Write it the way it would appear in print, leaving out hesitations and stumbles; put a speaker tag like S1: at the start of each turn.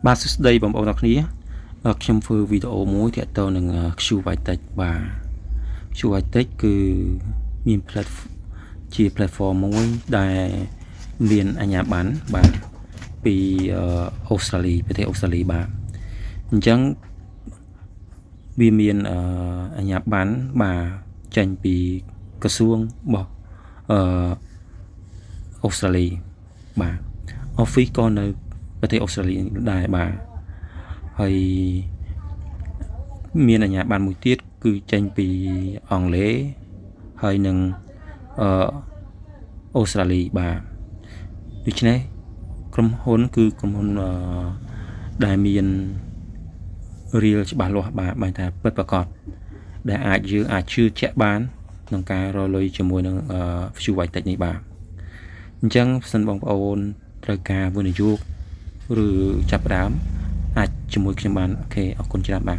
S1: បាទសួស្តីបងប្អូនទាំងគ្នាខ្ញុំធ្វើវីដេអូមួយទាក់ទងនឹង QYTech បាទ QYTech គឺមាន ជា platform មួយដែលមានអាជ្ញាប័ណ្ណបាទពីអូស្ត្រាលីប្រទេសអូស្ត្រាលីបាទអញ្ចឹងវាមានអាជ្ញាប័ណ្ណបាទចេញពីក្រសួងរបស់អូស្ត្រាលីបាទ Office ក៏នៅប្រទេសអូស្ត្រាលីដែរបាទហើយមានអាជ្ញាប័ណ្ណមួយទៀតគឺចេញពីអង់គ្លេសហើយនឹងអូស្ត្រាលីបាទដូច្នេះក្រុមហ៊ុនគឺក្រុមហ៊ុនអឺដែលមាន real ច្បាស់លាស់បាទបានថាពិតប្រាកដដែលអាចយើងអាចជឿជាក់បានក្នុងការរកលុយជាមួយនឹង QYTech នេះបាទអញ្ចឹងសិនបងប្អូនត្រូវការវិនិយោគឬចាប់ផ្ដើមអាចជាមួយខ្ញុំបាន OK អរគុណច្រើនបាទ។